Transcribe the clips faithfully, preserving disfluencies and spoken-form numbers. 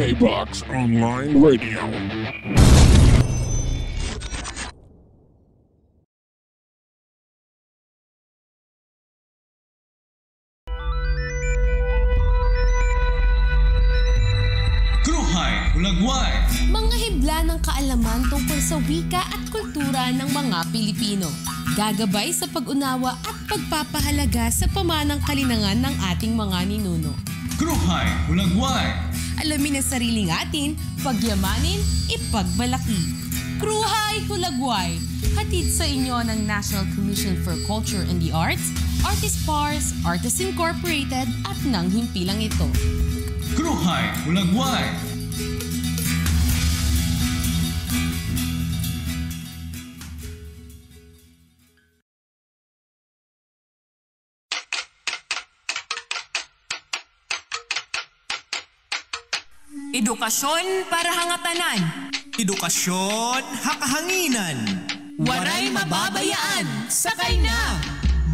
K-Box Online Radio. Kruhay Hulagway. Mga hibla ng kaalaman tungkol sa wika at kultura ng mga Pilipino. Gagabay sa pag-unawa at pagpapahalaga sa pamanang kalinangan ng ating mga ninuno. Kruhay Hulagway. Alamin ang sariling atin, pagyamanin, ipagmalaki. Kruhay Hulagway. Hatid sa inyo ng National Commission for Culture and the Arts, Artist Pars, Artists Incorporated, at ng himpilang ito. Kruhay Hulagway. Edukasyon para ha ngatanan. Edukasyon ha kahanginan. Waray mababayaan, sakay na!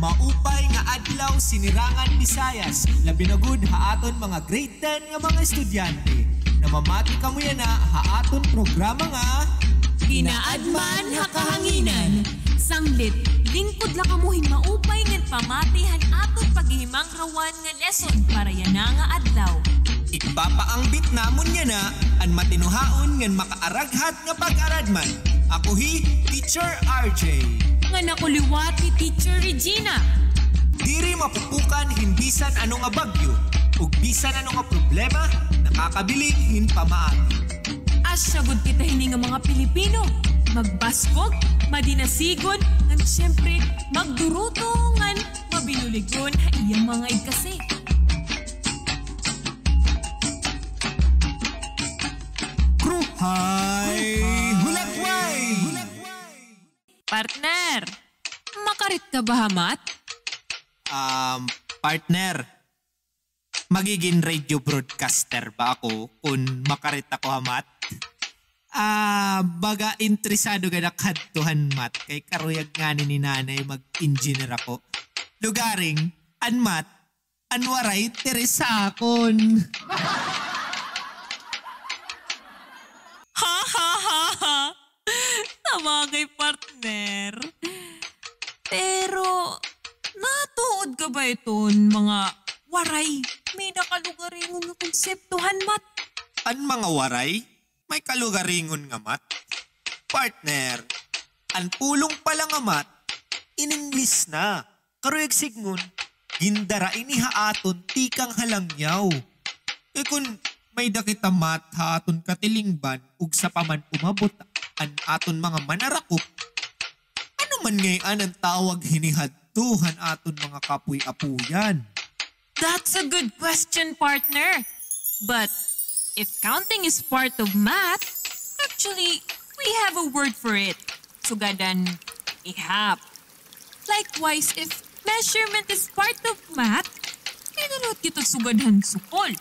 Maupay nga adlaw, Sinirangan Visayas, labi na gud ha aton mga grade ten nga mga estudyante. Namamati kamo yana ha aton programa nga Kinaadman ha Kahanginan. Sanglit, lingkod la kamo hin maupay ngan pamati han aton paghihimangrawan nga lesson para yana nga adlaw. Ipapaangbit namon yana an matinuhaon ngan makaaraghat nga pag-aradman. Ako hi Teacher R J. Ngan ako liwat hi Teacher Regina. Diri mapupukan hin bisan ano nga bagyo ug bisan ano nga problema, nakakabilin hin pamaagi. Asya gud kita hini nga mga Pilipino, magbaskog, madinasigon, ngan siyempre, magduruto ngan mabinuligon ha iya mga igkasi. Kruhay Hulagway! Partner, makarit ka ba ha math? Um, partner, magigin radio broadcaster ba ako kun makarit ako ha math? Ah, baga interesado gad ak hadto han math kay karuyag ngani ni Nanay mag-engineer ako. Lugaring, an math, an Waray tiri sa akon. Ha, ha, ha, ha. Sabagay, partner. Pero, natuod ka ba iton mga Waray may nakalugaringon nga konsepto han math? An mga Waray? May kalugaringon nga math? Partner, an pulong pala nga math, in English na. Karuyag sidngon, gindara ini ha aton tikang ha langyaw. Kay kun may-ada kita math ha aton katilingban ug sa pa man umabot an aton mga manarakop, ano man ngay-an an tawag hini hadto han aton mga kapoy-apoyan? That's a good question, partner. But if counting is part of math, actually, we have a word for it. Sugad han ihap. Likewise, if measurement is part of math, may-ada liwat kita sugad han sukol.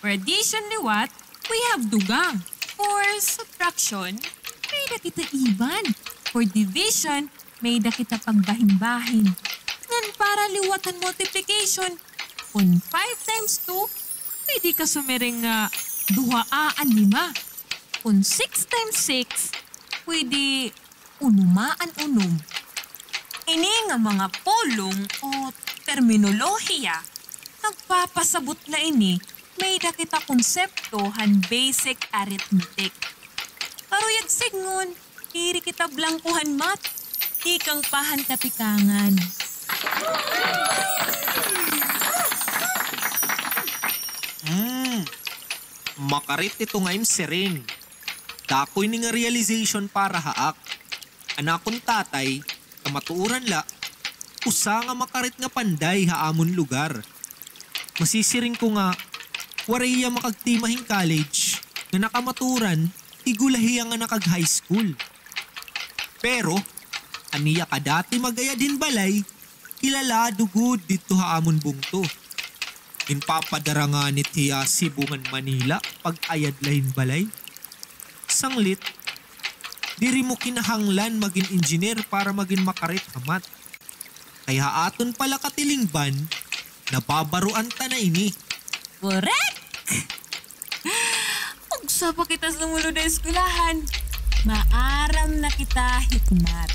For addition liwat, we have dugang. For subtraction, may-ada kita iban. For division, may-ada kita pagbahin-bahin. Ngan para liwat han multiplication, kun five times two, pwede ka sumiring nga duhaa an lima. Kun six times six, pwede unomaa an unom. Ini nga mga pulong o terminolohiya, nagpapasabot la ini may-ada kita konsepto han basic arithmetic. Karuyag sidngon, diri kita blangko han math, tikang pa han katikangan. Hmm, makarit ito nga im siring. Dako ini nga realization para ha ak. An akon tatay, kamatuoran la, usa nga makarit nga panday ha amon lugar. Masisiring ko nga waray hiya makagtima hin college, nga nakamatuoran, igo la hiya nga nakag-high school. Pero an iya kadati magayad hin balay, kilalado gud didto ha amon bungto. Ginpapadara ngani it hiya Cebu ngan Manila pag-ayad la hin balay. Sanglit, diri mo kinahanglan magin engineer para magin makarit ha math. Kay ha aton pala katilingban, nababaroan ta na ini. Korek! Apa kita sumulod ha eskwelahan? Maaram na kita hikmat.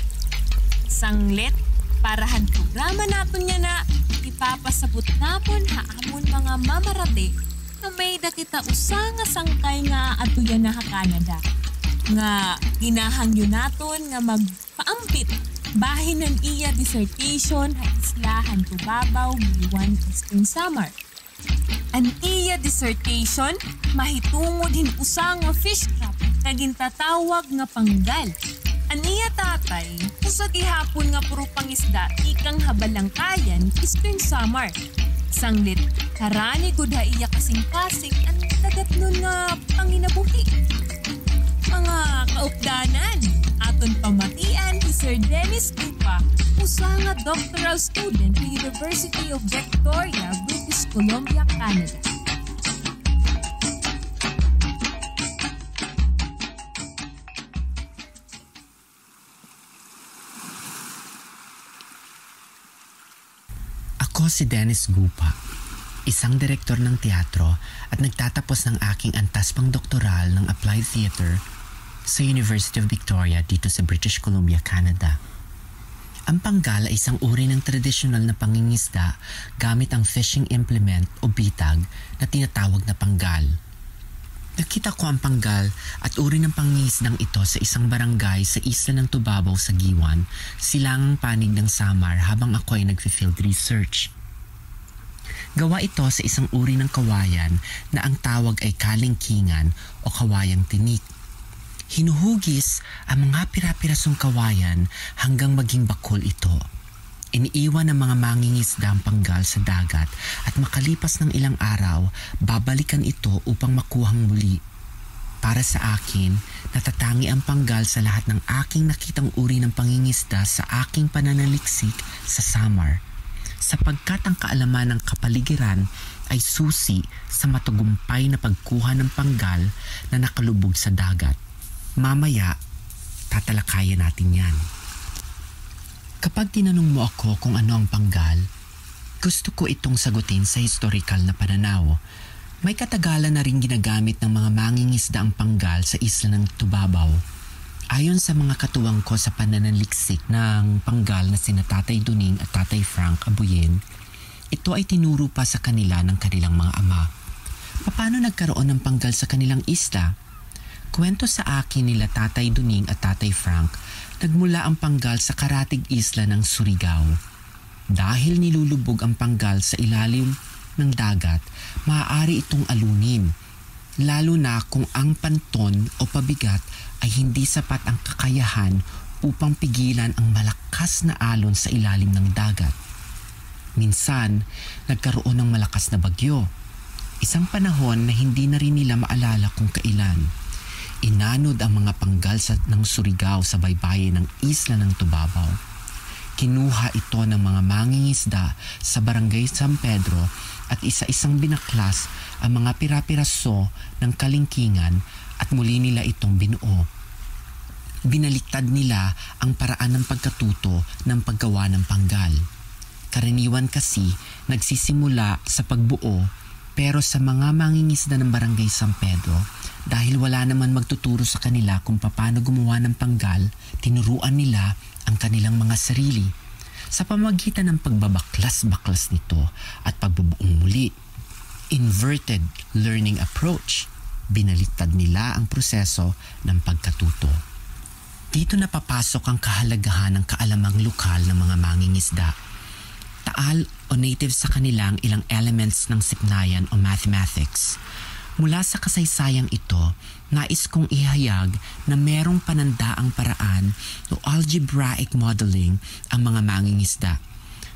Sanglit, para han programa naton yana, ipapasabot namon ha amon mga mamarati nga may-ada kita usa nga sangkay nga aadto yana ha Canada, nga ginahangyo naton nga magpaambit bahin han iya dissertation ha isla han Tubabao, Guiuan, Eastern Samar. An iya dissertation mahitungod hin usa nga fish trap nga gintatawag nga panggal. An iya tatay, usa gihapon nga puro pangisda tikang ha Balangkayan, Eastern Samar. Sanglit, karani gud ha iya kasingkasing an dagatnon nga panginabuhi. Mga kaupdanan, aton pamatian hi Sir Dennis Gupa, usa nga doctoral student sa University of Victoria, British Columbia, Canada. Ako si Dennis Gupa, isang direktor ng teatro at nagtatapos ng aking antas pang doktoral ng Applied Theater sa University of Victoria dito sa British Columbia, Canada. Ang panggal ay isang uri ng tradisyonal na pangingisda gamit ang fishing implement o bitag na tinatawag na panggal. Nakita ko ang panggal at uri ng pangingisdang ito sa isang barangay sa isla ng Tubabao sa Guiuan, silangang panig ng Samar habang ako ay nagfi-field research. Gawa ito sa isang uri ng kawayan na ang tawag ay kalingkingan o kawayang tinik. Hinuhugis ang mga pira-pirasong kawayan hanggang maging bakol ito. Iniiwan ng mga mangingisda ang panggal sa dagat at makalipas ng ilang araw, babalikan ito upang makuhang muli. Para sa akin, natatangi ang panggal sa lahat ng aking nakitang uri ng pangingisda sa aking pananaliksik sa Samar, sapagkat ang kaalaman ng kapaligiran ay susi sa matagumpay na pagkuha ng panggal na nakalubog sa dagat. Mamaya, tatalakayan natin yan. Kapag tinanong mo ako kung ano ang panggal, gusto ko itong sagutin sa historikal na pananaw. May katagalan na ring ginagamit ng mga mangingisda ang panggal sa isla ng Tubabao. Ayon sa mga katuwang ko sa pananaliksik ng panggal na sina Tatay Duning at Tatay Frank Abuyen, ito ay tinuro pa sa kanila ng kanilang mga ama. Paano nagkaroon ng panggal sa kanilang isla? Kwento sa akin nila Tatay Duning at Tatay Frank, nagmula ang panggal sa karatig isla ng Surigao. Dahil nilulubog ang panggal sa ilalim ng dagat, maaari itong alunin, lalo na kung ang panton o pabigat ay hindi sapat ang kakayahan upang pigilan ang malakas na alon sa ilalim ng dagat. Minsan, nagkaroon ng malakas na bagyo. Isang panahon na hindi na rin nila maalala kung kailan. Inanod ang mga panggal sa, ng Surigao sa baybayin ng isla ng Tubabao. Kinuha ito ng mga mangingisda sa Barangay San Pedro at isa-isang binaklas ang mga pira-piraso ng kalingkingan at muli nila itong binuo. Binaliktad nila ang paraan ng pagkatuto ng paggawa ng panggal. Karaniwan kasi, nagsisimula sa pagbuo, pero sa mga mangingisda ng Barangay San Pedro, dahil wala naman magtuturo sa kanila kung paano gumawa ng panggal, tinuruan nila ang kanilang mga sarili. Sa pamagitan ng pagbabaklas-baklas nito at pagbubuong muli, inverted learning approach, binaliktad nila ang proseso ng pagkatuto. Dito na papasok ang kahalagahan ng kaalamang lokal ng mga mangingisda. Taal o native sa kanila ang ilang elements ng sipnayan o mathematics. Mula sa kasaysayang ito, nais kong ihayag na merong panandaang paraan o algebraic modeling ang mga mangingisda.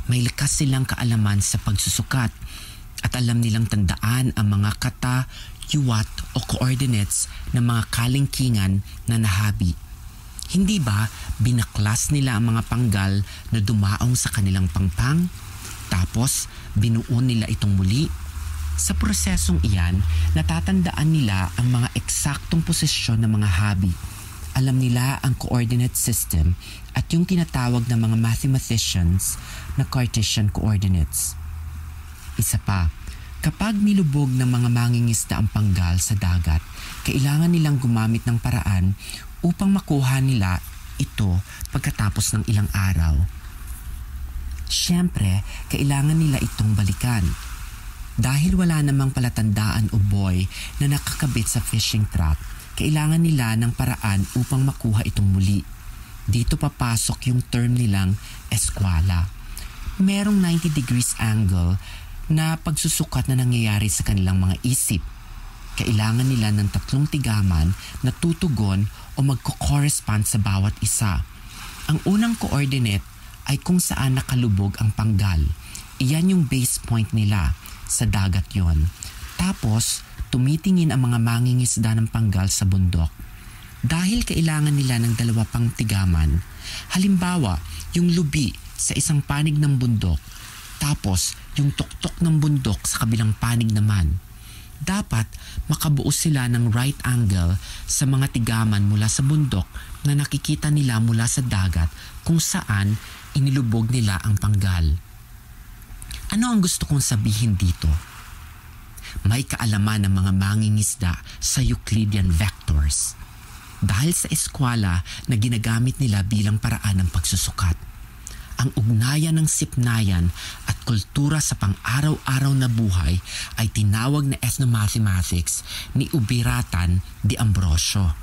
May likas silang kaalaman sa pagsusukat at alam nilang tandaan ang mga kata, yuwat o coordinates ng mga kalingkingan na nahabi. Hindi ba binaklas nila ang mga panggal na dumaong sa kanilang pangpang? Tapos, binuo nila itong muli? Sa prosesong iyan, natatandaan nila ang mga eksaktong posisyon ng mga habi. Alam nila ang coordinate system at yung tinatawag ng mga mathematicians na Cartesian coordinates. Isa pa, Kapag nilubog ng mga mangingisda ang panggal sa dagat, kailangan nilang gumamit ng paraan upang makuha nila ito pagkatapos ng ilang araw. Siyempre, kailangan nila itong balikan. Dahil wala namang palatandaan o buoy na nakakabit sa fishing trap, kailangan nila ng paraan upang makuha itong muli. Dito papasok yung term nilang eskwala. Merong ninety degrees angle na pagsusukat na nangyayari sa kanilang mga isip. Kailangan nila ng tatlong tigaman na tutugon o magko-correspond sa bawat isa. Ang unang coordinate ay kung saan nakalubog ang panggal. Iyan yung base point nila. Sa dagat yon. Tapos, tumitingin ang mga mangingisda ng panggal sa bundok. Dahil kailangan nila ng dalawa pang tigaman, halimbawa, yung lubi sa isang panig ng bundok, tapos yung tuktok ng bundok sa kabilang panig naman. Dapat makabuo sila ng right angle sa mga tigaman mula sa bundok na nakikita nila mula sa dagat kung saan inilubog nila ang panggal. Ano ang gusto kong sabihin dito? May kaalaman ang mga mangingisda sa Euclidean vectors dahil sa eskwala na ginagamit nila bilang paraan ng pagsusukat. Ang ugnayan ng sipnayan at kultura sa pang-araw-araw na buhay ay tinawag na ethnomathematics ni Ubiratan de Ambrosio.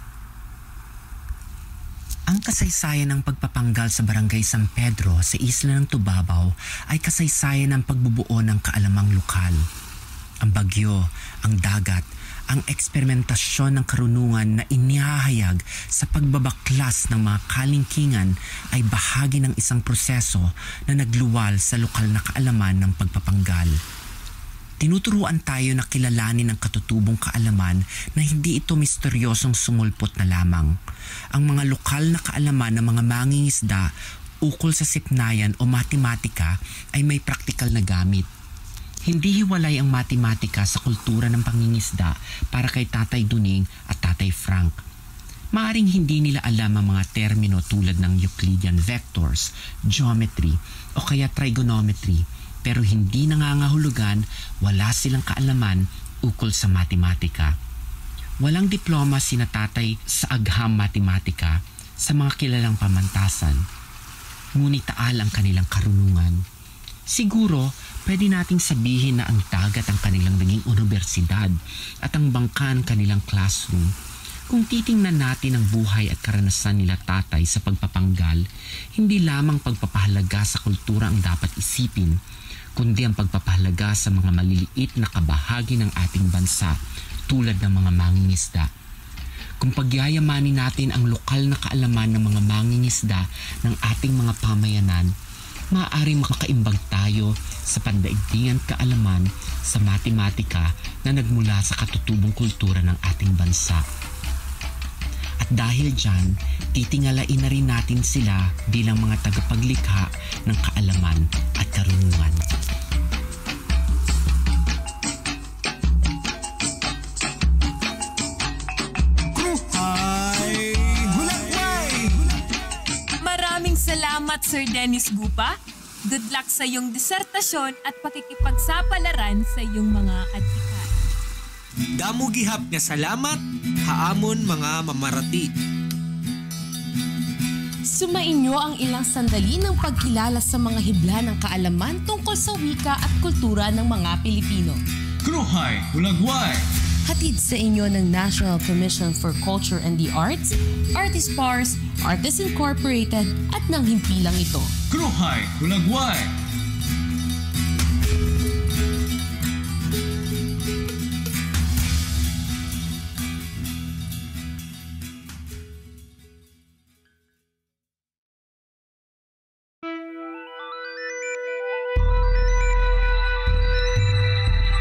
Ang kasaysayan ng pagpapanggal sa Barangay San Pedro sa isla ng Tubabao ay kasaysayan ng pagbubuo ng kaalamang lokal. Ang bagyo, ang dagat, ang eksperimentasyon ng karunungan na inihahayag sa pagbabaklas ng mga kalingkingan ay bahagi ng isang proseso na nagluwal sa lokal na kaalaman ng pagpapanggal. Tinuturuan tayo na kilalanin ang katutubong kaalaman na hindi ito misteryosong sumulpot na lamang. Ang mga lokal na kaalaman ng mga mangingisda ukol sa sipnayan o matematika ay may praktikal na gamit. Hindi hiwalay ang matematika sa kultura ng pangingisda para kay Tatay Duning at Tatay Frank. Maaring hindi nila alam ang mga termino tulad ng Euclidean vectors, geometry, o kaya trigonometry, pero hindi nangangahulugan wala silang kaalaman ukol sa matematika. Walang diploma sina Tatay sa agham matematika sa mga kilalang pamantasan, ngunit taal ang kanilang karunungan. Siguro, pwede nating sabihin na ang dagat ang kanilang naging unibersidad at ang bangka ang kanilang classroom. Kung titingnan natin ang buhay at karanasan nila Tatay sa pagpapanggal, hindi lamang pagpapahalaga sa kultura ang dapat isipin, kundi ang pagpapahalaga sa mga maliliit na kabahagi ng ating bansa, tulad ng mga mangingisda. Kung pagyayamanin natin ang lokal na kaalaman ng mga mangingisda ng ating mga pamayanan, maaaring makaimbag tayo sa pandaigdigan kaalaman sa matematika na nagmula sa katutubong kultura ng ating bansa. At dahil diyan, titingalain na rin natin sila bilang mga tagapaglikha ng kaalaman at karunungan. Kruhay Hulagway! Maraming salamat, Sir Dennis Gupa. Good luck sa iyong disertasyon at pakikipagsapalaran sa iyong mga adhikari. Damo gihap nga salamat ha amon mga mamarati. Sumainyo ang ilang sandali ng pagkilala sa mga hibla ng kaalaman tungkol sa wika at kultura ng mga Pilipino. Kruhay Hulagway! Hatid sa inyo ng National Commission for Culture and the Arts, Artist Pars, Artists Incorporated, at ng himpilang ito. Kruhay Hulagway!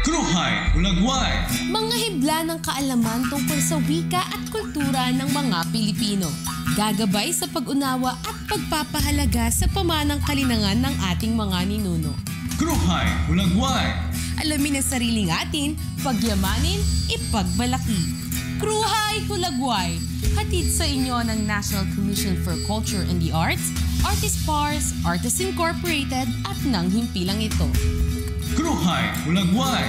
Kruhay Hulagway! Mga hibla ng kaalaman tungkol sa wika at kultura ng mga Pilipino. Gagabay sa pag-unawa at pagpapahalaga sa pamanang kalinangan ng ating mga ninuno. Kruhay Hulagway! Alamin ang sariling atin, pagyamanin, ipagmalaki. Kruhay Hulagway! Hatid sa inyo ng National Commission for Culture and the Arts, Artist Pars, Artists Incorporated, at ng himpilang ito. Kruhay Hulagway!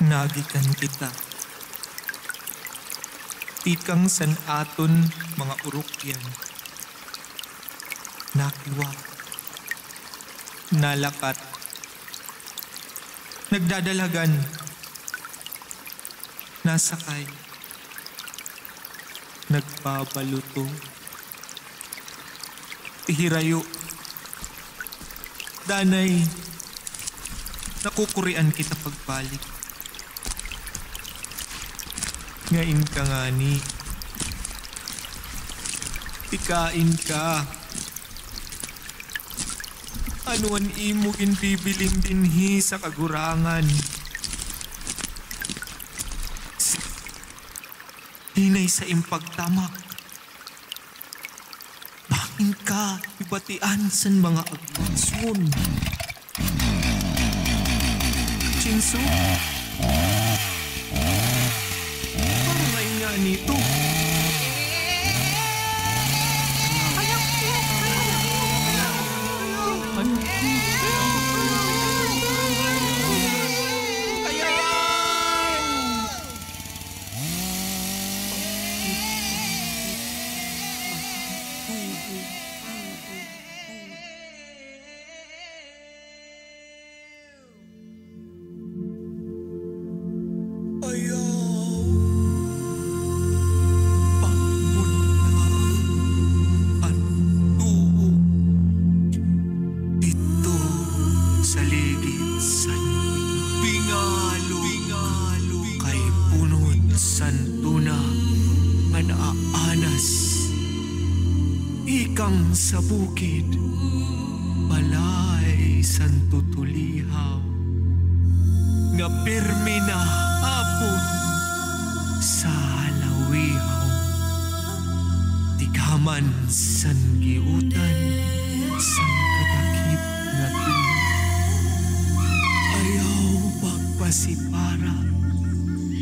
Nagikan kita tikang san aton mga urukyan. Nakiwa, nalakat, nagdadalhagan, nasakay, nagbabaluto. Hirayo, danay, nakukurian kita pagbalik. Ngain ka ngani. Tikain ka. Ano an imo ginbibiling dinhi sa kagurangan? Hinay sa im pagtamak. Bangin ka hibatian san mga agpaksyon. Chinsu? Para may nga nito. Ayaw pagpunla an tuog didto sa ligid san Pingalog, kay punot san tuna nga naaanas ikang sa bukid, balay san tutulihaw, nga pirmi na hapon sa halawihaw. Tigaman san giutan san katakip nga tuna. Ayaw pagpasipara,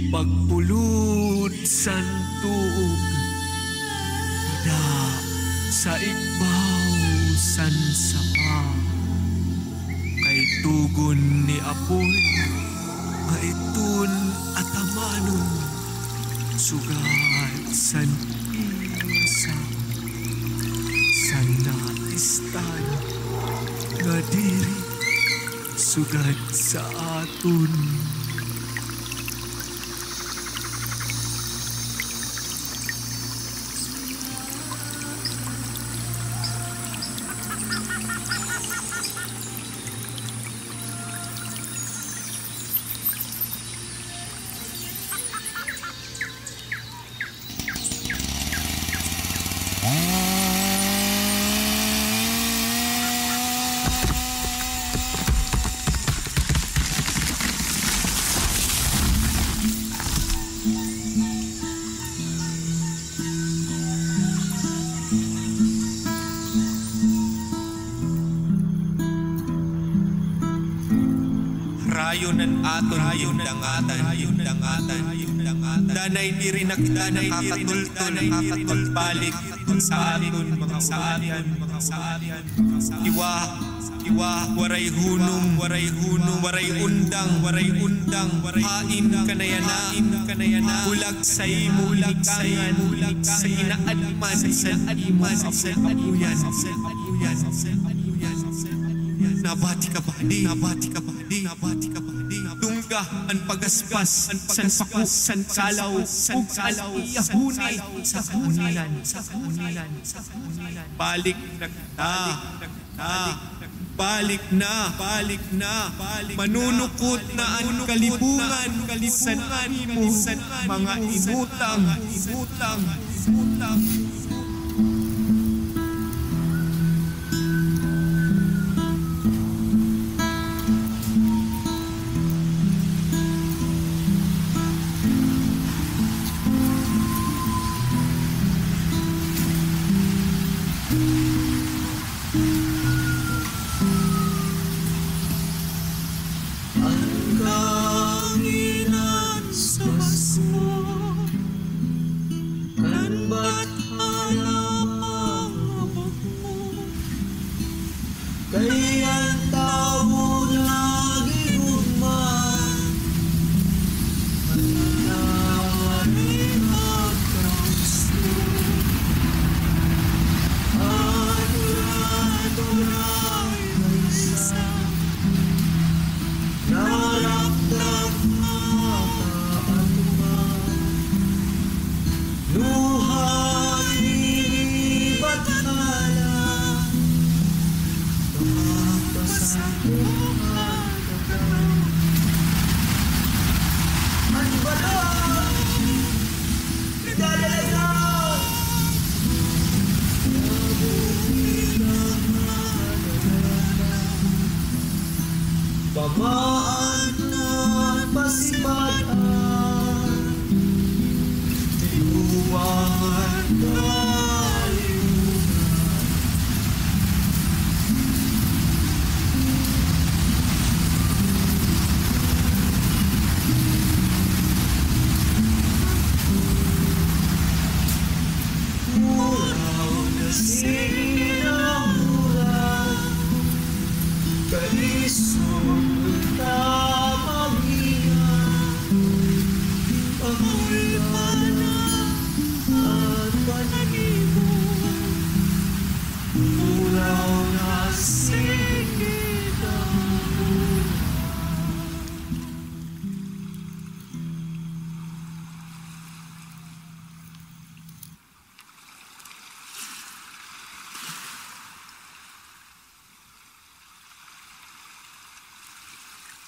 pagpulod san tuog dida sa igbaw san sapa. Kay tugon ni Apoy nga iton atamanon sugad san iya sa, san naistan nga diri sugad sa aton. Harayo an aton gindangatan, gindangatan, gindangatan. Danay diri na kita nakakatultol, nakakatultol balik sa aton mga urukyan. Iwa, iwa, waray hunong, waray hunong, waray undang, waray undang, waray hain ka na yana, hain ka na yana. Bulag sa imo ginikanan, bulag sa inaadman san imo kapuy-apuyan. Nabati ka ba, di? Nabati ka ba, di? Nabati ka ba, di? Tungga an pagaspas san pako, san kalaw, ug an iya huni sa hunilan, sa hunilan, sa hunilan. Balik na kita. Balik na, balik na, balik na. Manunukot na an kalibungan san imo mga inutang, inutang, inutang.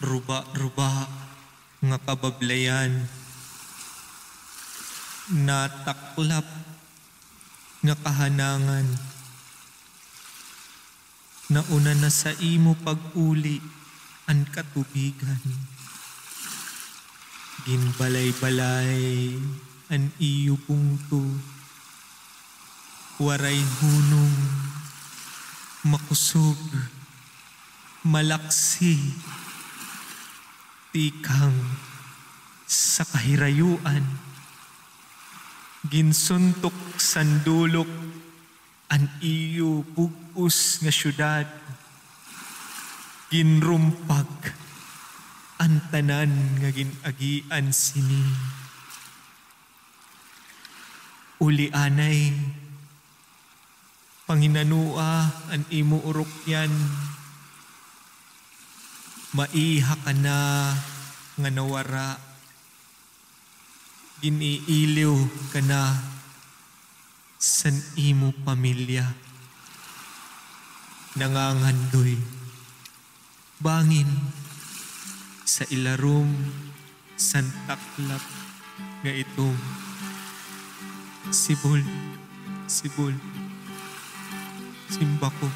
ruba-ruba nga kabablayan, nataklap nga kahanangan, nauna na sa imo pag-uli an katubigan. Ginbalay-balay an iyo bungto, waray hunong, makusog, malaksi, tikang sa kahirayuan. Ginsuntok san dulok an iyo bug-os nga syudad, ginrumpag an tanan nga gin-agian sini. Uli anay, panginanoa an imo urokyan, maiha ka na nga nawara. Gin-iiliw ka na san imo pamilya. Nangangandoy bangin sa ilarom san taklap nga itom. Sibol, sibol, simba ko.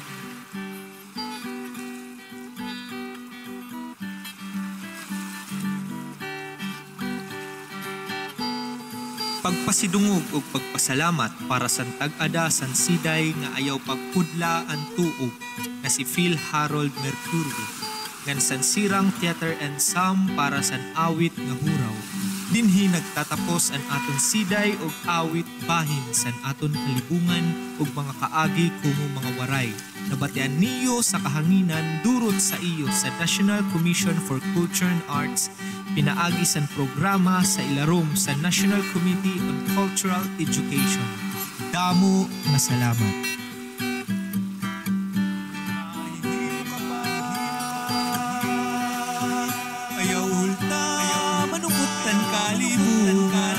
Pagpasidungog ug pagpasalamat para san tag-ada san siday nga ayaw pagpudla an tuog nga si Phil Harold Mercurio ngan san Sirang Theater Ensemble para san awit nga Huraw. Dinhi nagtatapos an aton siday ug awit bahin san aton kalibungan ug mga kaagi komo mga Waray. Nabatian niyo sa kahanginan durot sa iyo sa National Commission for Culture and Arts pinaagi san programa sa ilarom sa National Committee on Cultural Education. Damo nga salamat. Ayaw hulta, manukot an kalibutan.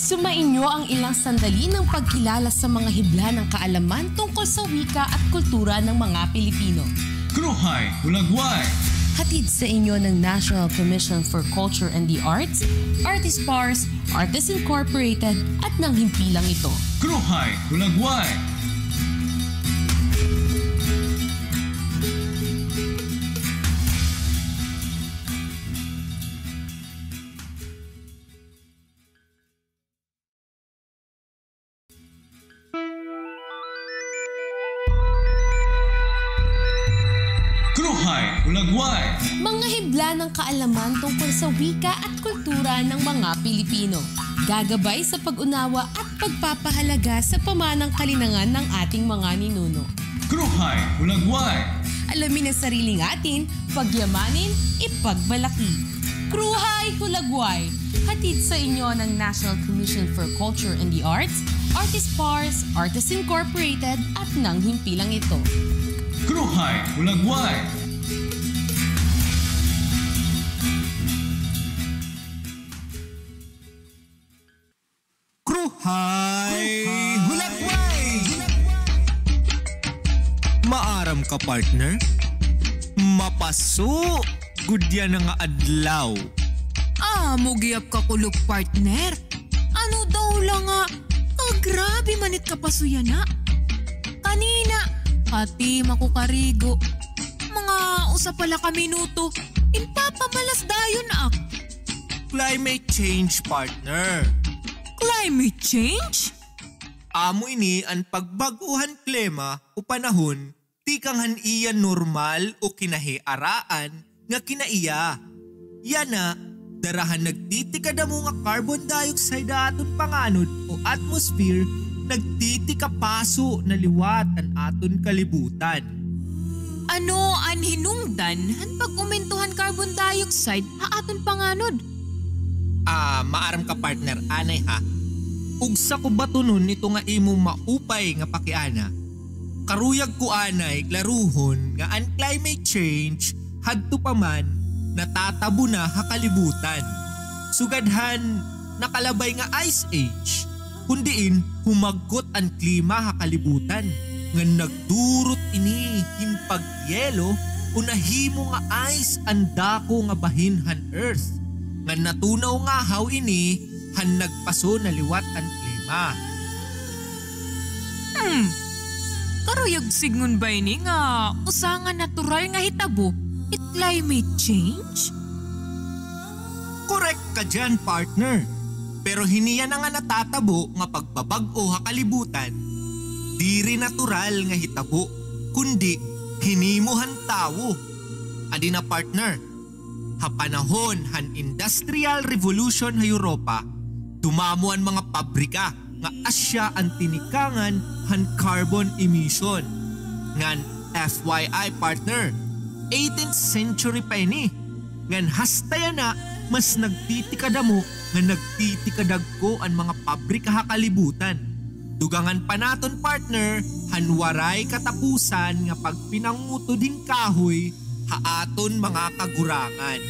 Sumainyo ang ilang sandali ng pagkilala sa mga hibla ng kaalaman tungkol sa wika at kultura ng mga Pilipino. Kruhay Hulagway! Hatid sa inyo ng National Commission for Culture and the Arts, Artist Pars, Artists Incorporated, at ng himpilang ito. Kruhay Hulagway! Kruhay Hulagway! Mga hibla ng kaalaman tungkol sa wika at kultura ng mga Pilipino. Gagabay sa pag-unawa at pagpapahalaga sa pamanang kalinangan ng ating mga ninuno. Kruhay Hulagway! Alamin ang sariling atin, pagyamanin, ipagmalaki. Kruhay Hulagway! Hatid sa inyo ng National Commission for Culture and the Arts, Artist Pars, Artists Incorporated, at ng himpilang ito. Kruhay Hulagway! Kruhay Hulagway! Maaram ka, partner? Mapaso gud yana nga adlaw. Amo gihap kakulop, partner. Ano daw la nga, kagrabe man it kapaso yana. Kanina, pati makukarigo. Mga usa pa la ka minuto, ginpapamalas dayon ak. Climate change, partner. Climate change? Amo ini an pagbag-o han klima o panahon tikang han iya normal o kinahiaraan nga kinaiya. Yana, dara han nagtitikadamo nga carbon dioxide ha aton panganod o atmosphere, nagtitikapaso na liwat an aton kalibutan. Ano an hinungdan han pag-umento han carbon dioxide ha aton panganod? Ah, maaram ka, partner, anay ha. Ugsa ko batunon ito nga imo maupay nga pakiana. Karuyag ko anay klaruhon nga an climate change hadto pa man natatabo na ha kalibutan. Sugad han nakalabay nga ice age, kun diin humagkot an klima ha kalibutan, ngan nagdurot ini hin pagyelo o nahimo nga ice an dako nga bahin han earth, ngan natunaw ngahaw ini han nagpaso na liwat an klima. Hmm. Karuyag sidngon ba ini nga usa nga natural nga hitabo it climate change? Korek ka diyan, partner. Pero hini yana nga natatabo nga pagbabag-o ha kalibutan, diri natural nga hitabo, kundi hinimo han tawo. Adi na, partner, ha panahon han Industrial Revolution ha Europa, dumamo an mga pabrika nga asya an tinikangan han carbon emission. Ngan F Y I, partner, eighteenth century pa ini. Ngan hasta yana, mas nagtitikadamo ngan nagtitikadagko an mga pabrika ha kalibutan. Dugangan pa naton, partner, han waray katapusan nga pagpinangutod hin kahoy ha aton mga kagurangan.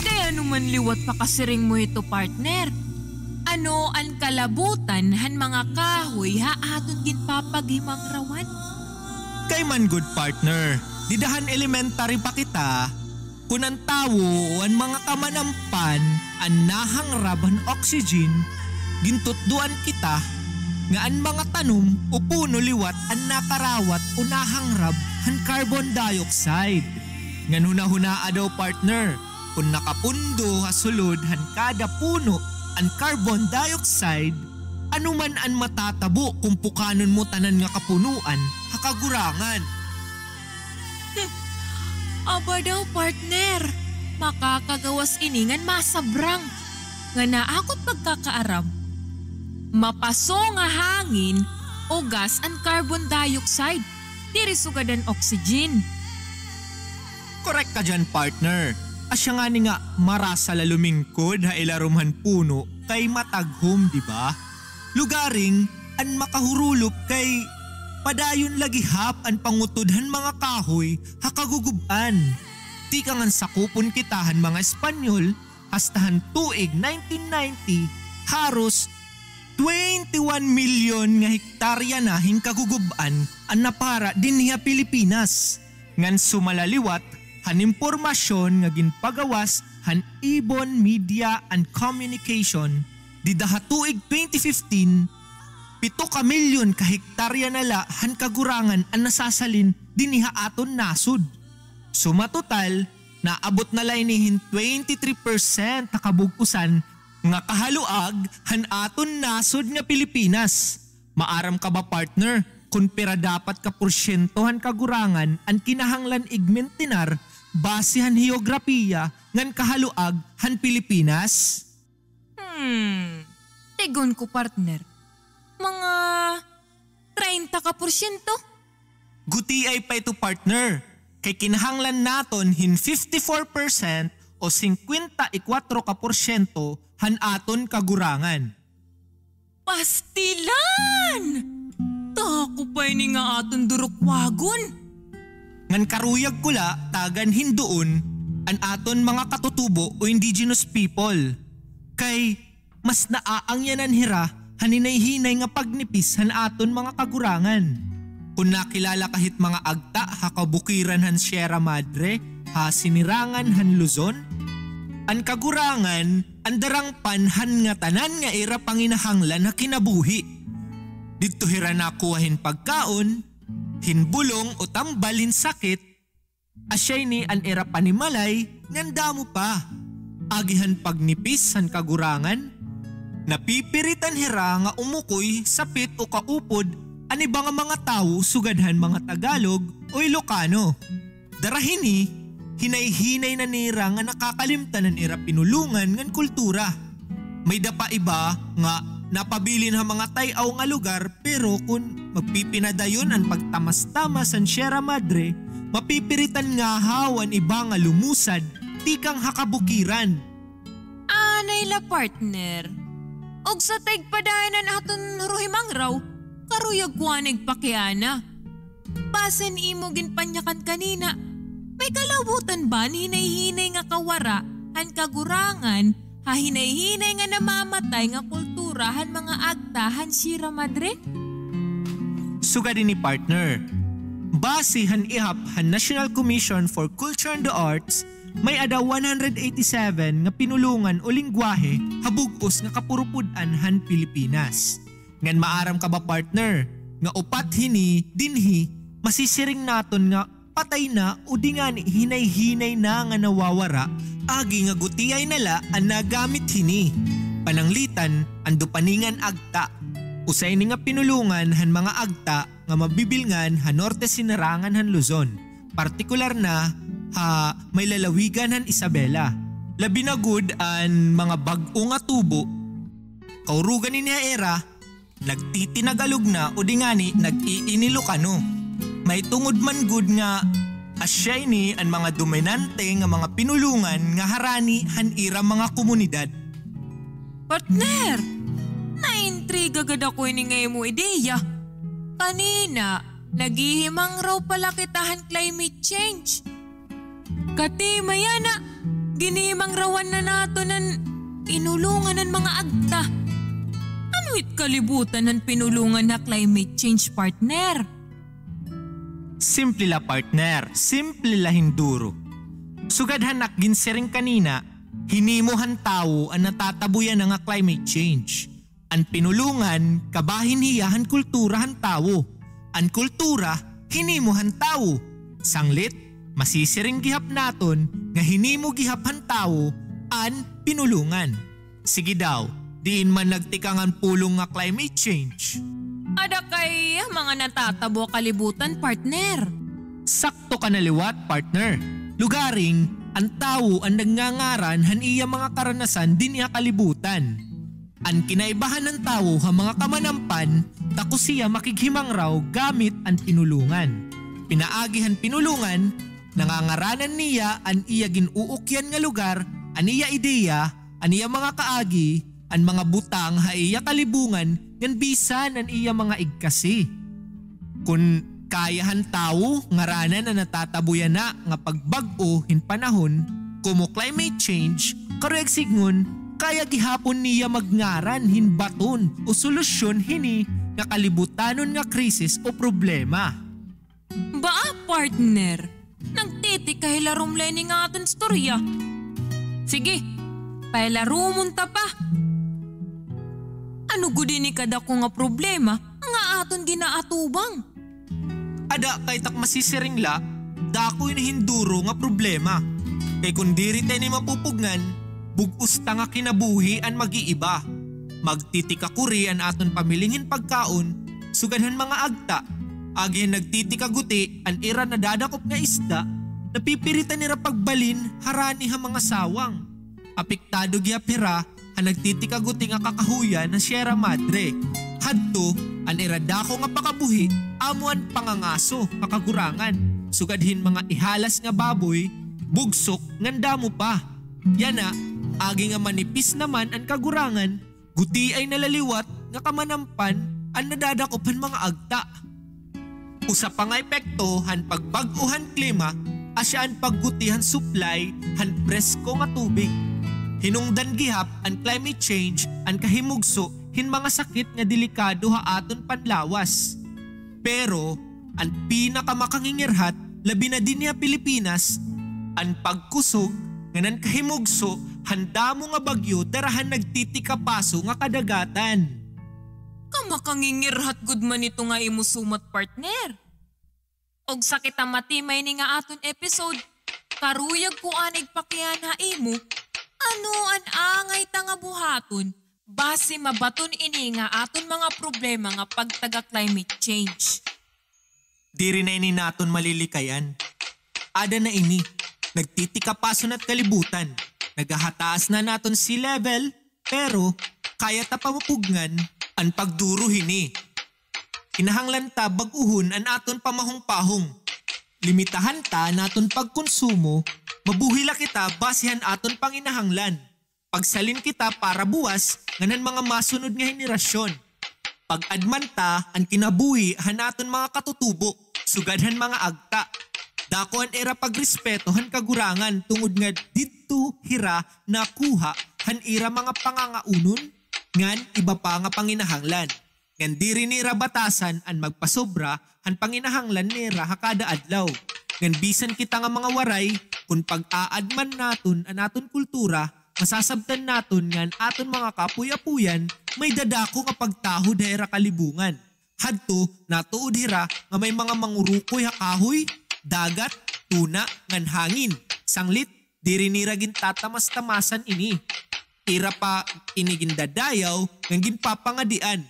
Kay ano man liwat pakasiring mo hito, partner? Ano an kalabutan han mga kahoy ha aton ginpapaghimangrawan? Kay man gud, partner, dida han elementary pa kita, kun an tawo o an mga kamanampan an nahangrab han oxygen, gintutdoan kita nga an mga tanom o puno liwat an nakarawat o nahangrab han carbon dioxide. Ngan hunahunaa daw, partner, kun nakapundo ha sulod han kada puno an carbon dioxide, ano man an matatabo kun pukanon mo tanan nga kapunoan ha kagurangan? Hmm. Aba daw, partner, makakagawas ini ngan masabrang. Ngan ha akon pagkakaaram, mapaso nga hangin o gas an carbon dioxide, diri sugad an oxygen. Korek ka diyan, partner. Asya ngani nga marasa la lumingkod ha ilarom han puno kay mataghom, di ba? Lugaring an makahurulop kay padayon la gihap an pangutod han mga kahoy ha kagugub-an. Tikang han sakupon kita han mga Espanyol, hasta han tuig nineteen ninety, haros twenty-one milyon nga hektarya na hin kagugub-an an napara dinhi ha Pilipinas. Ngan sumala liwat han impormasyon nga ginpagawas han Ibon Media and Communication, dida ha tuig twenty fifteen, pito ka milyon ka hektarya na la han kagurangan an nasasalin dinhi ha aton nasod. Suma total, naabot na la ini hin twenty-three percent ha kabug-osan nga kahaluag han aton nasod nga Pilipinas. Maaram ka ba, partner, kon pira dapat ka porsyento han kagurangan an kinahanglan igmintinar base han heograpiya ngan kahaluag han Pilipinas? Hmm, tig-on ko, partner. Mga treinta ka porsyento? Gutiay pa ito, partner, kay kinahanglan naton hin fifty-four percent o singkwenta y kwatro ka porsyento han aton kagurangan. Pastilan! Dako pa ini nga aton durukwagon. Ngan karuyag ko la tagan hin duon an aton mga katutubo o indigenous people. Kay mas naaangyanan hira han hinay-hinay nga pagnipis han aton mga kagurangan. Kon nakilala ka hit mga agta ha kabukiran han Sierra Madre, ha sinirangan han Luzon, an kagurangan an darangpan han ngatanan nga ira panginahanglan ha kinabuhi. Didto hira nakuha hin pagkaon, hin bulong o tambal hin sakit, asya ini an ira panimalay ngan damo pa. Agi han pagnipis han kagurangan, napipiritan hira nga umukoy, sapit o kaupod an iba nga mga tawo sugad han mga Tagalog o Ilocano. Dara hini, hinay-hinay na nira nga nakakalimtan an ira pinulongan ngan kultura. May-ada pa iba nga napabilin ha mga tay-aw nga lugar, pero kon magpipinadayon an pagtamas-tamas han Sierra Madre, mapipiritan ngahaw an iba nga lumusad tikang ha kabukiran. Anay la, partner. Ugsa ta igpadayon an aton ruhimangraw, karuyag ko anay igpakiana. Base han imo ginpanyakan kanina, may kalabutan ba an hinay-hinay nga kawara han kagurangan ha hinay-hinay nga namamatay nga kultura han mga Agta han Sierra Madre? Sugad ini, partner. Base han ihap han National Commission for Culture and the Arts, may-ada one hundred eighty-seven nga pinulongan o lengguwahe ha bug-os nga kapurupod-an han Pilipinas. Ngan maaram ka ba, partner, nga upat hini dinhi masisiring naton nga patay na o di ngani hinay-hinay na nga nawawara, agi nga gutiay na la an nagamit hini. Pananglitan, an Dupaningan Agta. Usa ini nga pinulongan han mga Agta nga mabibilngan ha norte sinarangan han Luzon, partikular na ha may lalawigan han Isabela. Labi na gud an mga bag-o nga tubo, kaurugan ini ha ira, nagtitinagalog na o di ngani nag-iinilokano. Mahitungod man gud nga asya ini an mga dominante nga mga pinulongan nga harani han ira mga komunidad. Partner, naintriga gad ako ini nga imo ideya. Kanina, naghihimangraw pa la kita han climate change. Katima yana, ginhihimangrawan na naton an pinulongan han mga Agta. Ano it kalibutan han pinulongan ha climate change, partner? Simple la, partner. Simple la hin duro. Sugad han ak ginsiring kanina, hinimo han tawo an natatabo yana nga climate change. An pinulongan, kabahin hiya han kultura han tawo. An kultura, hinimo han tawo. Sanglit, masisiring gihap naton nga hinimo gihap han tawo an pinulongan. Sige daw, diin man nagtikang an pulong nga climate change? Ada kay mga natatabo ha kalibutan, partner. Sakto ka na liwat, partner. Lugaring, an tawo an nagngangaran han iya mga karanasan dinhi ha kalibutan. An kinaibahan han tawo ha mga kamanampan, takos hiya makighimangraw gamit an pinulongan. Pinaagi han pinulongan, nangangaranan niya an iya gin-uukyan nga lugar, an iya ideya, an iya mga kaagi, an mga butang ha iya kalibungan, ngan bisan an iya mga igkasi. Kon kaya han tawo ngaranan an natatabo yana nga pagbag-o hin panahon, komo climate change, karuyag sidngon, kaya gihapon niya magngaran hin baton o solusyon hini nga kalibutanon nga krisis o problema. Baa, partner, nagtitikahilarom la ini nga aton istorya. Sige, pahilaromon ta pa. Ano gud ini kadako nga problema nga aton ginaatubang? Ada kay tak masisiring la, dako ini hin duro nga problema. Kay kon diri ta ini mapupugngan, bug-os ta nga kinabuhi an mag-iiba. Magtitikakuri an aton pamiling hin pagkaon, sugad han mga Agta. Agi han nagtitikaguti an ira nadadakop nga isda, napipiritan nira pagbalhin harani ha mga sawang. Apektado gihap hira han nagtitikaguti nga kakahuyan ha Sierra Madre. Hadto, an ira dako nga pakabuhi amo an pangangaso ha kagurangan, sugad hin mga ihalas nga baboy, bugsok, ngan damo pa. Yana, agi nga manipis naman an kagurangan, gutiay na la liwat nga kamanampan an nadadakop han mga Agta. Usa pa nga epekto han pagbag-o han klima asya an pagguti han supply han presko nga tubig. Hinungdan gihap an climate change an kahimugso hin mga sakit nga delikado ha aton panlawas. Pero an pinakamakangingirhat, labi na dinhi ha Pilipinas, an pagkusog ngan an kahimugso han damo nga bagyo dara han nagtitikapaso nga kadagatan. Kamakangingirhat gud man ito nga imo sumat, partner. Ugsa kita matimay ini nga aton episode, karuyag ko anay igpakiana ha imo, ano an angay ta nga buhaton basi mabaton ini nga aton mga problema nga pagtaga climate change. Diri na ini naton malilikayan. Ada na ini, nagtitikapason at kalibutan. Naghahataas na an aton sea level, pero kaya ta pa mapugngan an pagduro hini. Kinahanglan ta bag-ohon an aton pamahongpahong. Limitahan ta an aton pagkonsumo, mabuhi la kita basi han aton panginahanglan. Pagsalin kita para buwas ngan han mga masunod nga henerasyon. Pag-adman ta an kinabuhi han aton mga katutubo, sugad han mga agta. Dako an ira pagrespeto han kagurangan tungod nga didto hira nakuha han ira mga pangangaunon ngan iba pa nga panginahanglan. Ngan diri nira batasan an magpasobra han panginahanglan nira ha kada adlaw. Ngan bisan kita nga mga Waray, kon pag-aadman naton an aton kultura, masasabtan naton nga an aton mga kaapoy-apoyan may dadako nga pagtahod ha ira kalibungan. Hadto, natuod hira nga may mga mangurukoy ha kahoy, dagat, tuna, ngan hangin. Sanglit, diri nira gintatamastamasan ini. Ira pa ini gindadayaw ngan ginpapangadian.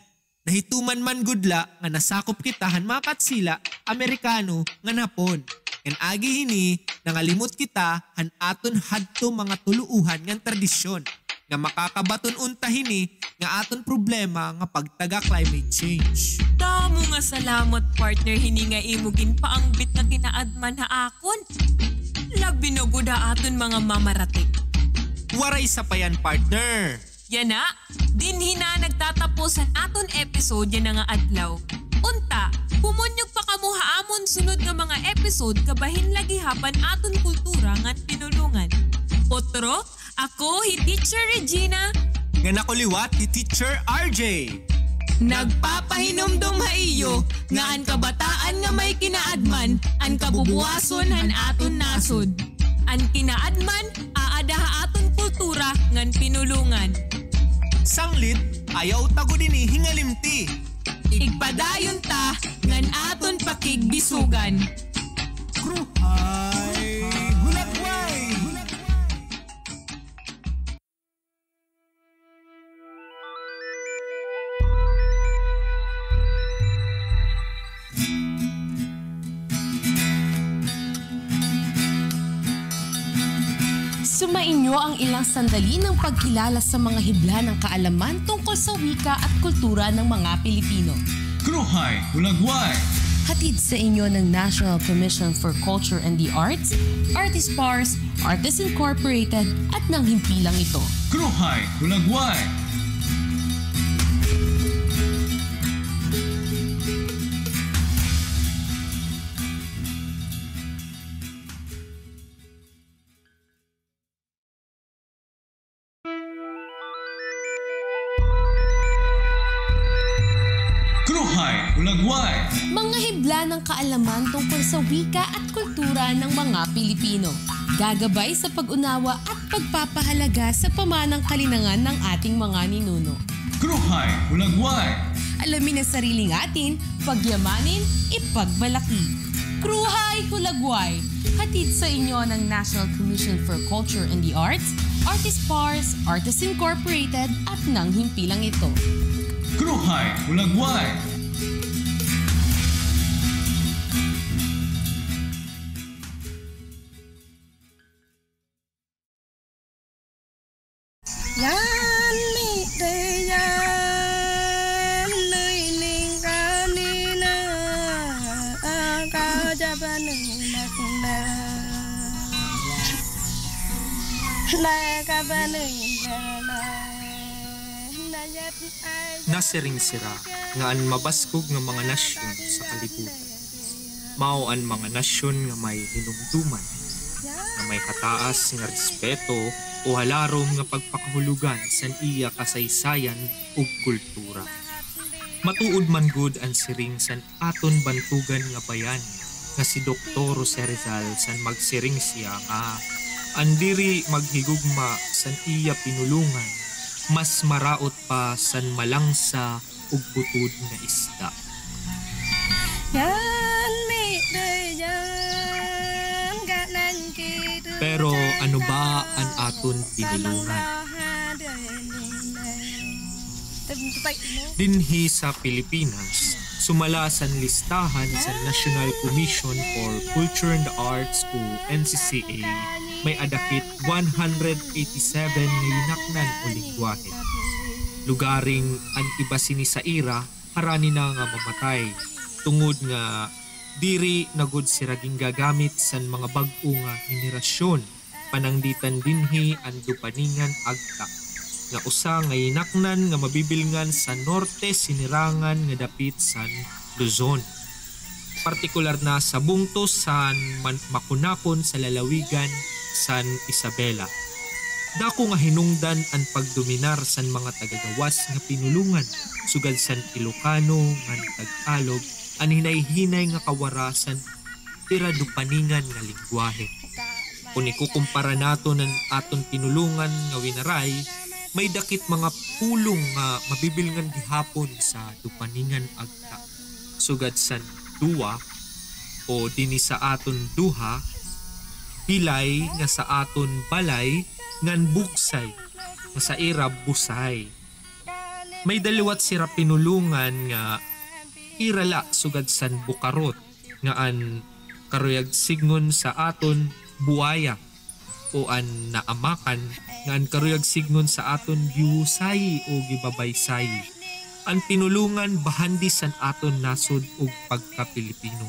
Nahituman man gud la nga nasakop kita han mga Katsila, Amerikano, ngan Hapon. Ngan agi hini, nangalimot kita han aton hadto mga tuluohan ngan tradisyon, nga makakabaton unta hini nga aton problema nga pagtaga climate change. Damo nga salamat, partner, hini nga imo ginpaangbit nga kinaadman ha akon. Labi na gud ha aton mga mamaratik. Waray sapayan, partner. Yana, dinhi na nagtatapos an aton episode yana nga adlaw. Unta, pumonyog pa kamo ha amon sunod nga mga episode kabahin la gihap an aton kultura ngan pinulongan. Otro, ako hi Teacher Regina. Ngan ako liwat hi Teacher R J. Nagpapahinumdom ha iyo nga an kabataan nga may kinaadman an kabubuwason han aton nasod. An kinaadman aada ha aton kultura ngan pinulongan. Sanglit, ayaw ta gud ini hingalimti. Igpadayon ta ngan aton pakigbisogan. Kruhay Hulagway! Sumainyo ang ilang sandali ng pagkilala sa mga hibla ng kaalaman tungkol sa wika at kultura ng mga Pilipino. Kruhay Hulagway! Hatid sa inyo ng National Commission for Culture and the Arts, Artist Pars, Artists Incorporated, at ng himpilang ito. Kruhay Hulagway! Kruhay Hulagway! Mga hibla ng kaalaman tungkol sa wika at kultura ng mga Pilipino. Gagabay sa pag-unawa at pagpapahalaga sa pamanang kalinangan ng ating mga ninuno. Kruhay Hulagway! Alamin ang sariling atin, pagyamanin, ipagmalaki. Kruhay Hulagway! Hatid sa inyo ng National Commission for Culture and the Arts, Artist Pars, Artists Incorporated, at ng himpilang ito. Kruhay Hulagway! Nasiring sira nga an mabaskog nga mga nasyon sa kalibutan mao an mga nasyon nga may hinumduman, nga may hataas nga respeto o halarom nga pagpakahulogan san iya kasaysayan ug kultura. Matuod man gud an siring san aton bantogan nga bayani nga si Doktor Jose Rizal san magsiring siya nga an diri maghigugma san iya pinulongan mas maraot pa san malangsa ug butod nga isda. Pero ano ba an aton pinulongan? Dinhi sa Pilipinas, sumala san listahan sa National Commission for Culture and the Arts o N C C A, may-ada kit one hundred eighty-seven nga yinaknan o lengguwahe. Lugaring an iba sini sa ira, harani na nga mamatay, tungod nga diri na gud sira gingagamit san mga bag-o nga henerasyon, pananglitan dinhi an Dupaningan Agta, nga usa nga yinaknan nga mabibilngan sa norte sinirangan nga dapit san Luzon, partikular na sa bungto san Man-, Maconacon sa lalawigan san Isabela. Dako nga hinungdan an pagdominar san mga taga-gawas nga pinulongan, sugad san Ilocano ngan Tagalog, an hinay-hinay nga kawara san ira Dupaningan nga lengguwahe. Kon ikukumpara naton an aton pinulongan nga Winaray, may-ada kit mga pulong nga mabibilngan gihapon sa Dupaningan Agta, sugad san duwa, o dinhi sa aton duha, bilay, nga sa aton balay, ngan bugsay, nga sa ira busay. May-ada liwat sira pinulongan nga ira la sugad san bukarot, nga an karuyag sidngon sa aton buwaya, o an naamakan, nga an karuyag sidngon sa aton gihusayi o gibabaysayi. An pinulongan bahandi san aton nasod ug pagka-Pilipino.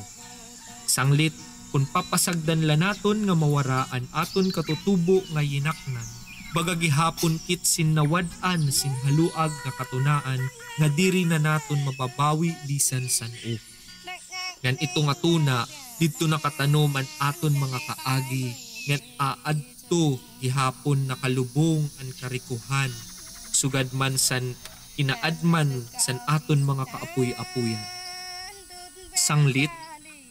Sanglit, kon papasagdan la naton nga mawara an aton katutubo nga yinaknan, baga gihapon kit sinnawad-an sin haluag nga katunaan nga diri na naton mababawi bisan san-o. Ngan ito nga tuna, didto nakatanom an aton mga kaagi, ngan aadto gihapon nakalubong an karikohan, sugad man san kinaadman san aton mga kaapoy-apoyan. Sanglit,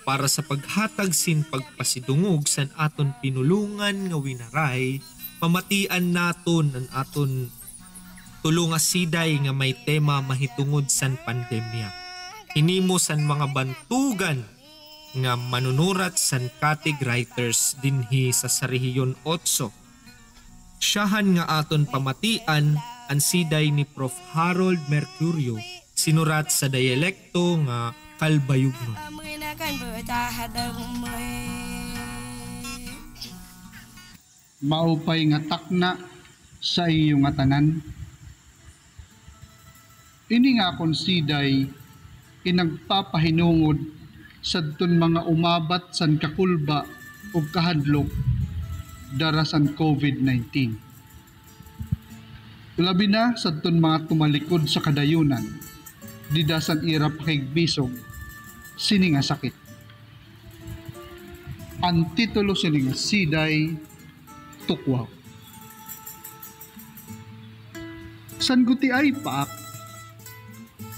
para sa paghatag sin pagpasidungog san aton pinulongan nga Winaray, pamatian naton an aton tulo nga siday nga may tema mahitungod san pandemya. Hinimo san mga bantugan nga manunurat san Katig Writers dinhi sa, sa Rehiyon Otso. Syahan nga aton pamatian an siday ni Prof Harold Mercurio, sinurat sa diyalekto nga Calbayognon. Maupay nga takna sa iyo ngatanan. Ini nga akon siday, in nagpapahinungod sadton mga umabat san kakulba ug kahadlok dara san COVID nineteen. Labi na sadton mga tumalikod sa kadayunan, dida san ira pakigbisog sini nga sakit. An titulo sini nga siday, Tukwaw. San gutiay pa ak,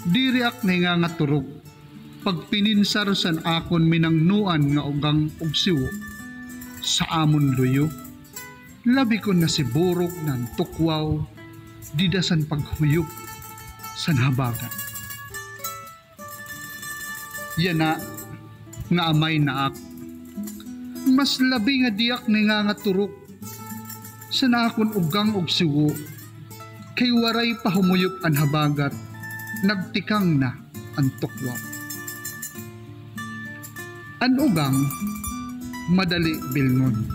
diri ak nahingangaturog pagpininsar san akon minangnoan nga ugang ug siwo sa amon luyo. Labi kon nasiburog na an tukwaw dida san paghuyop san habagat. Yana nga amay na ak, mas labi nga di ak nahingangaturog san akon ugang ug siwo, kay waray pa humuyop an habagat, nagtikang na an tukwaw. An ugang, madali bilngon.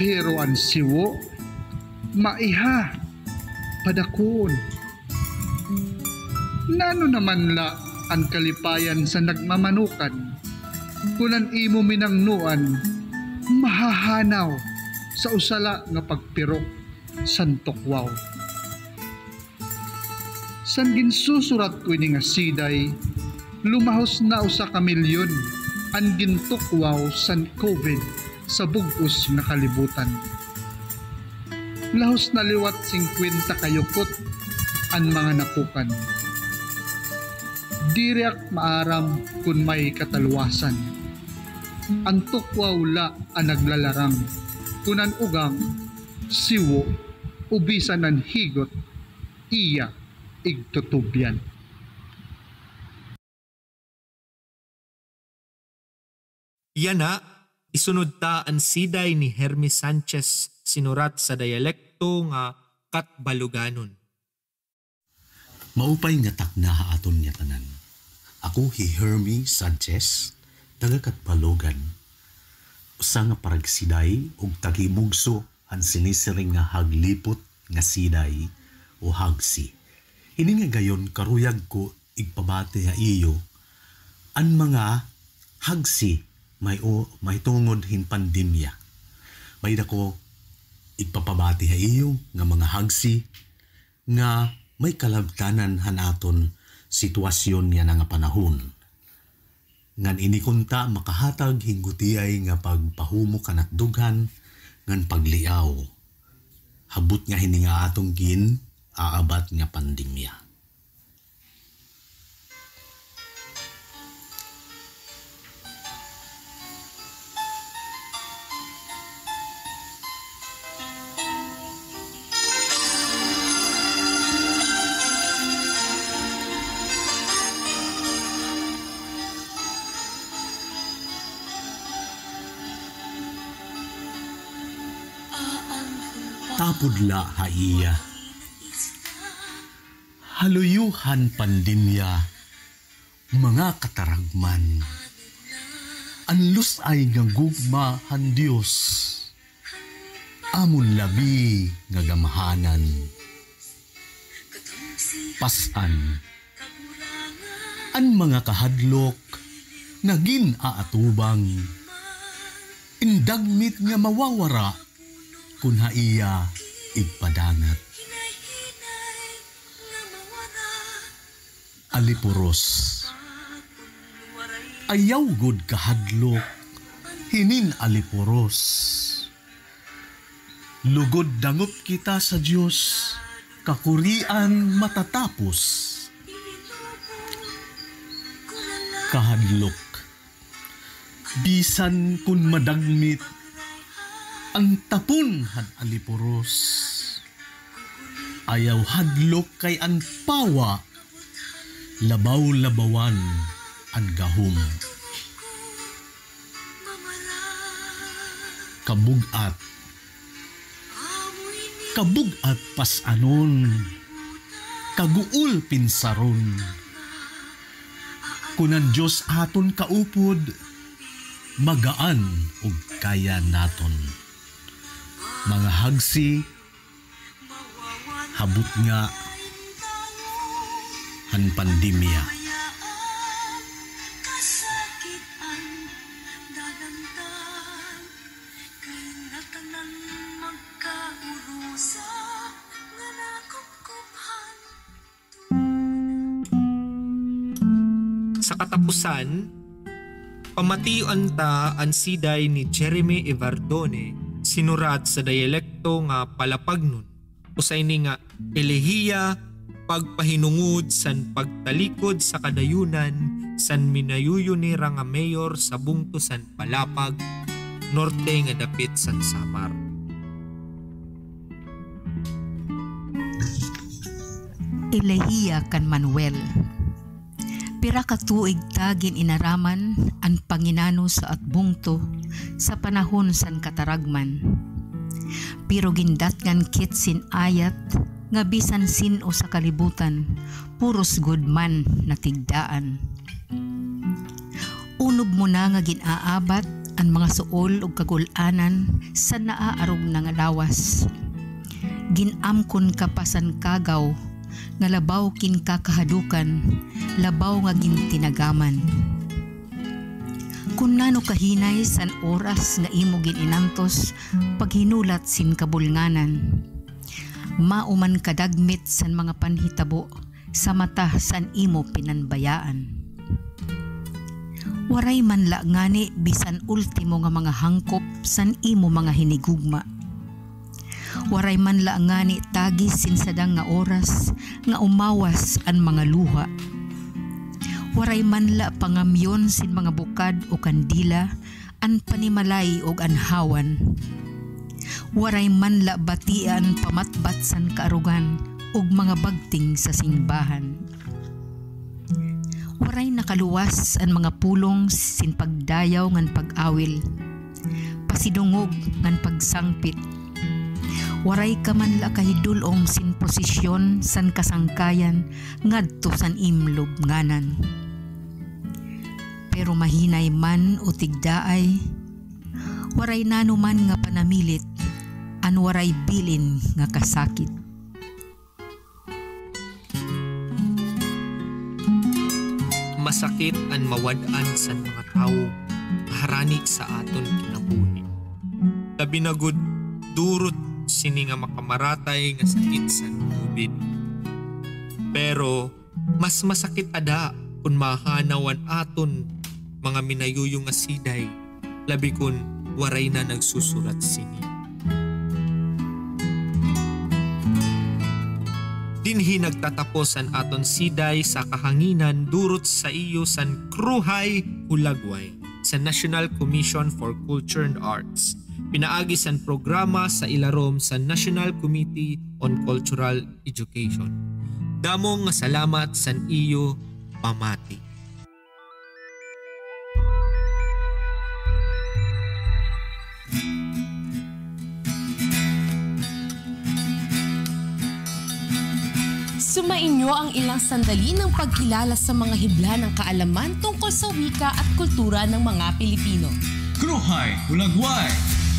Pero an siwo, maiha, padakuon. Nano naman la an kalipayan sa nagmamanukan, kun an imo minangnoan mahahanaw sa usa la nga pagpirok san tukwaw? San ginsusurat ko ini nga siday, lumahos na usa ka milyon an gintukwaw san COVID sa bug-os nga kalibutan. Lahos na liwat singkwenta ka yukot an mga napukan. Diri ak maaram kon may kataluwasan. An tukwaw la an naglalarang, kun an ugang, siwo, o bisan an higot, iya igtutubyan. Yana, isunod ta an siday ni Hermie Sanchez sinurat sa dayalekto nga Catbaloganon. Maupay nga takna ha aton ngatanan. Ako hi Hermie Sanchez, taga Catbalogan, usa nga paragsiday ug taga-Imugso han sinisiring nga haglipot nga siday o hagsi. Ini nga gayon karuyag ko igpabati ha iyo an mga hagsi may o, mahitungod hin pandemya. May-ada ko igpapabati ha iyo nga mga hagsi nga may kalabtanan han aton sitwasyon yana nga panahon. Ngan ini kunta makahatag hin gutiay nga pagpahumok han atdughan ngan pagliaw ha butnga hini nga aton gin-aabat nga pandemya. Tapod la ha iya. Ha luyo han pandemya, mga kataragman, an lus-ay nga gugma han Dios, amon labi nga gamhanan. Pas-an, an mga kahadlok nga gin-aatubang, in dagmit nga mawawara kon ha iya igpadangat. Alipuros. Ayaw gud kahadlok hinin alipuros. Lugod dangop kita sa Dios, kakurian matatapos. Kahadlok. Bisan kon madagmit an tapon han alipuros. Ayaw hadlok kay an pawa, labaw-labawan an gahom. Kabug-at. Kabug-at pas-anon, kaguol pinsaron. Kon an Dios aton kaupod, magaan ug kaya naton. Mga hagsi, ha butnga han pandemya. Kay ngatanan magkaurusa nga nakupkuphan. Sa katapusan, pamation ta an siday ni Jeremy Evardone, sinurat sa dayalekto nga Palapagnon, usa ini nga elehiya pagpahinungod san pagtalikod sa kadayunan san minayuyo nira nga mayor sa bungto san Palapag, norte nga dapit san Samar. Elehiya kan Manuel. Pira ka tuig ta gin-inaraman an panginano sa at bungto sa panahon san kataragman. Pero gindatngan kit sin ayat nga bisan sin-o sa kalibutan, puros gud man natigdaan. Unob mo na nga gin-aabat an mga suol ug kagul-anan san naaarog na nga lawas. Gin-amkon ka pa san kagaw nga labaw kinkakahadukan, labaw nga gintinagaman. Kon nano ka hinay san oras nga imo gin-inantos paghinulat sin kabulnganan, mao man kadagmit san mga panhitabo sa mata san imo pinanbayaan. Waray man la ngani bisan ultimo nga mga hangkop san imo mga hinigugma. Waray man la ngani tagis sin sadang nga oras nga umawas an mga luha. Waray man la pangamyon sin mga bukad o kandila an panimalay ug an hawan. Waray man la batia an pamatbat san kaarugan ug mga bagting sa simbahan. Waray nakaluwas an mga pulong sin pagdayaw ngan pag-awil, pasidungog ngan pagsangpit. Waray ka man la kahidul-ong sin prosesyon san kasangkayan ngadto san im lubnganan. Pero mahinay man o tigdaay, waray nano man nga panamilit an waray bilin nga kasakit. Masakit an mawad-an san mga tawo nga harani sa aton kinabuhi. Labi na gud durot sini nga makamaratay nga sakit san COVID. Pero mas masakit ada kon mahanaw an aton mga minayoyo nga siday, labi kon waray na nagsusurat sini. Dinhi nagtatapos an aton siday sa kahanginan durot sa iyo san Kruhay Hulagway sa National Commission for Culture and Arts, pinaagi san programa sa ilarom sa National Committee on Cultural Education. Damo nga salamat san iyo pamati. Sumainyo ang ilang sandali ng pagkilala sa mga hibla ng kaalaman tungkol sa wika at kultura ng mga Pilipino. Kruhay Hulagway!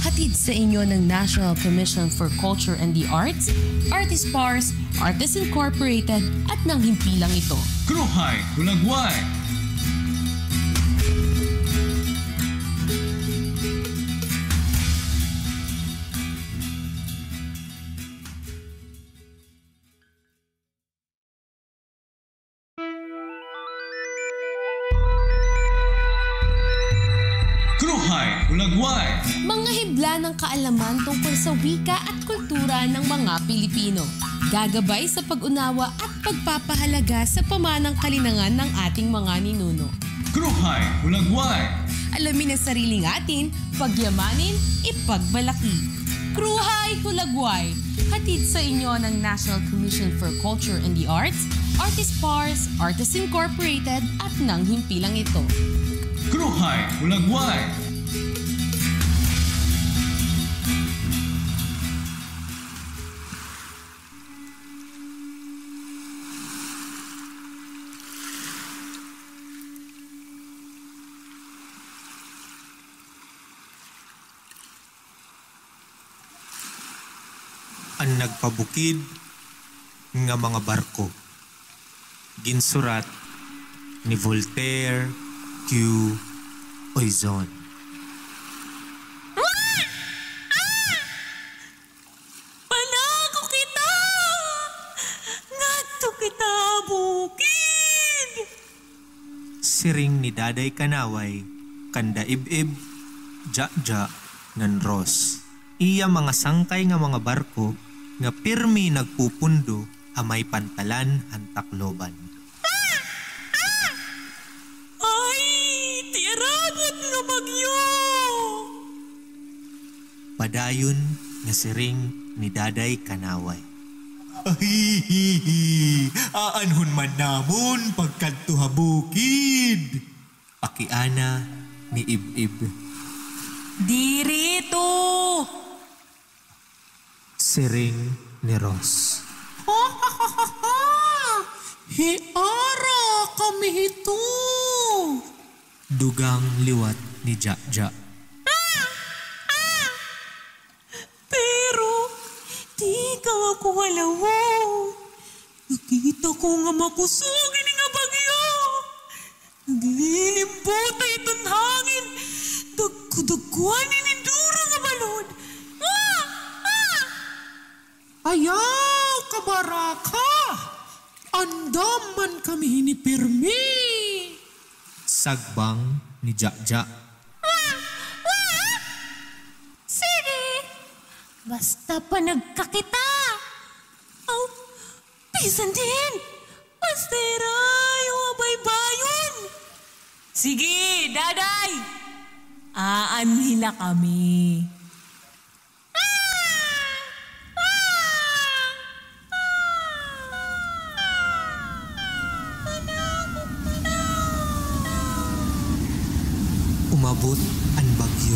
Hatid sa inyo ng National Commission for Culture and the Arts, Artist Pars, Artists Incorporated at ng himpilang ito. Kruhay Hulagway! Kruhay Hulagway! Mga hibla ng kaalaman tungkol sa wika at kultura ng mga Pilipino. Gagabay sa pag-unawa at pagpapahalaga sa pamanang kalinangan ng ating mga ninuno. Kruhay Hulagway! Alamin ang sariling atin, pagyamanin, ipagmalaki. Kruhay Hulagway! Hatid sa inyo ng National Commission for Culture and the Arts, Artist Pars, Artists Incorporated at ng himpilang ito. Kruhay Hulagway! An Nagpabukid nga Mga Barko. Ginsurat ni Voltaire Q. Oizon. Panako kita! Ngadto kita ha bukid! Siring ni Daday Kanaway kanda Ib-ib, Jajak, ngan Ros. Iya mga sangkay nga mga barko nga pirmi nagpupundo ha may pantalan han Tacloban. Ay, ti arabot nga bagyo! Padayon nga siring ni Daday Kanaway. Ahihihi! Aanhon man namon pagkadto ha bukid? Pakiana ni Ib-ib. Diri ito! Siring ni Ros. Hiara kami hito. Dugang liwat ni Jajak. Pero di ikaw ako halawaw. Nakita ko nga makusog ini nga bagyo. Naglilimbutay iton hangin. Dagko-dagkoan ini duro nga balod. Ah! Ah! Ayaw kabaraka! Andam man kami hini pirmi! Sagbang ni Jajak. Sige, basta panagka kita. Aw, bisan diin, basta irayo ha baybayon. Sige, Daday, aanhi la kami. Abot an bagyo.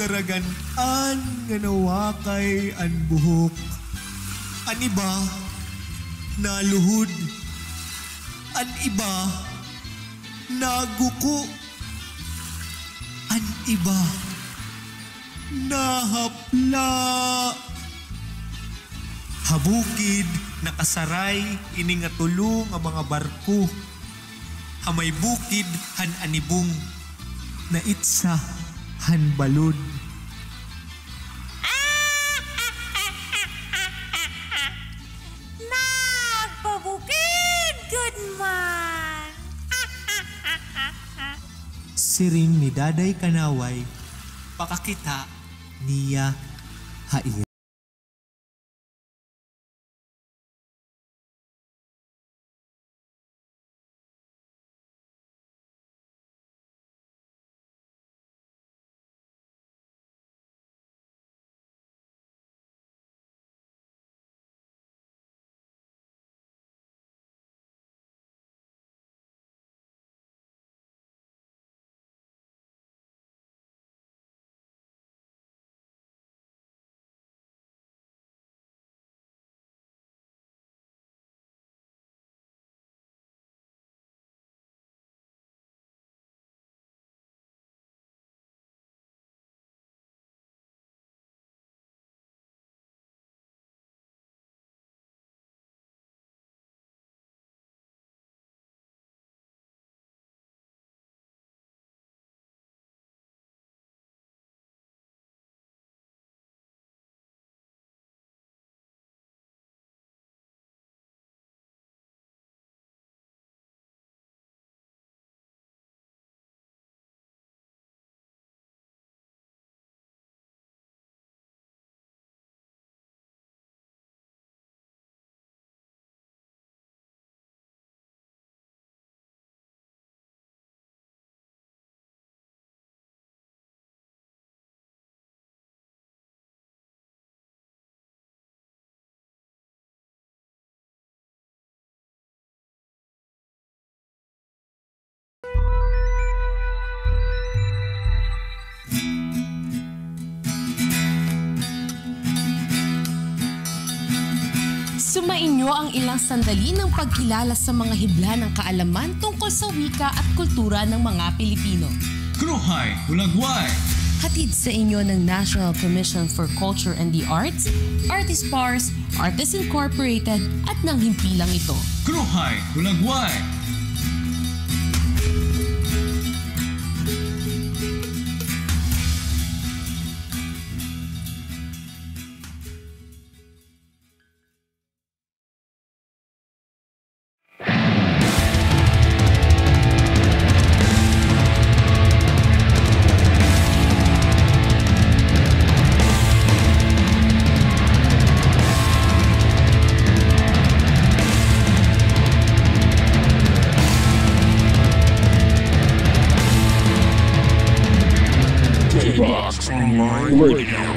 Daragan-an nga nawakay an buhok. An iba naluhod. An iba naguko. An iba nahapla. Ha bukid nakasaray ini nga tulo nga mga barko. Ha may bukid han Anibong, naitsa han balod. Nagpabukid gud man. Siring ni Daday Kanaway, pakakita niya ha iya. Sumainyo ang ilang sandali ng pagkilala sa mga hibla ng kaalaman tungkol sa wika at kultura ng mga Pilipino. Kruhay Hulagway! Hatid sa inyo ng National Commission for Culture and the Arts, Artist Pars, Artists Incorporated, at ng himpilang ito. Kruhay Hulagway! Mind radio.